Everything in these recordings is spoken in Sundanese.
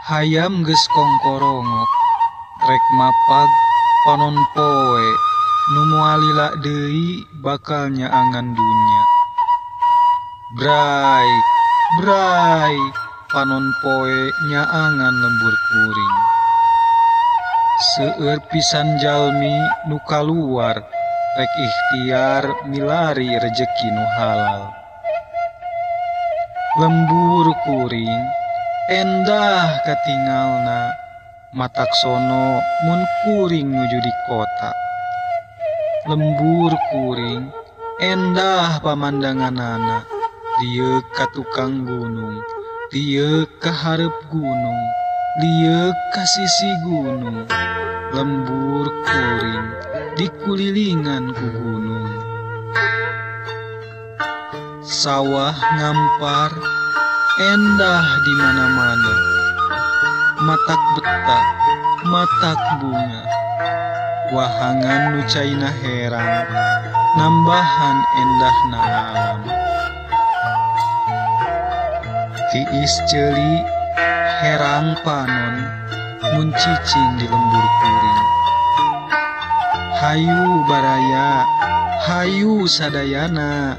Hayam geus kongkorongok rek mapag panon poe nu moal lila deui bakal nyaangan dunya. Bray, bray, panon poe nyaangan lembur kuring. Seueur pisan jalmi nu kaluar rek ikhtiar milari rejeki nu halal. Lembur kuring endah katingalna, mataksono mun kuring nuju di kota. Lembur kuring endah pamandanganana, lieuk ka tukang gunung, lieuk ka hareup gunung, lieuk ka sisi gunung. Lembur kuring dikulilingan ku gunung. Sawah ngampar endah di mana-mana, matak betah, matak bunga. Wahangan nu caina herang, nambahan endahna alam. Tiis ceuli herang panon, mun cicing di lembur kuring. Hayu baraya, hayu sadayana,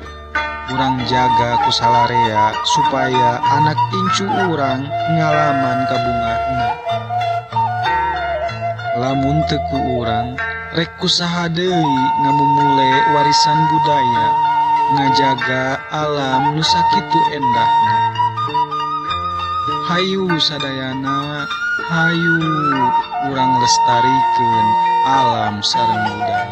urang jaga ku salarea supaya anak incu urang ngalaman kabungahna. Lamun teu ku urang, rek kusaha deui ngamumule warisan budaya, ngajaga alam nu sakitu endahna. Hayu sadayana, hayu urang lestarikeun alam sareng budaya.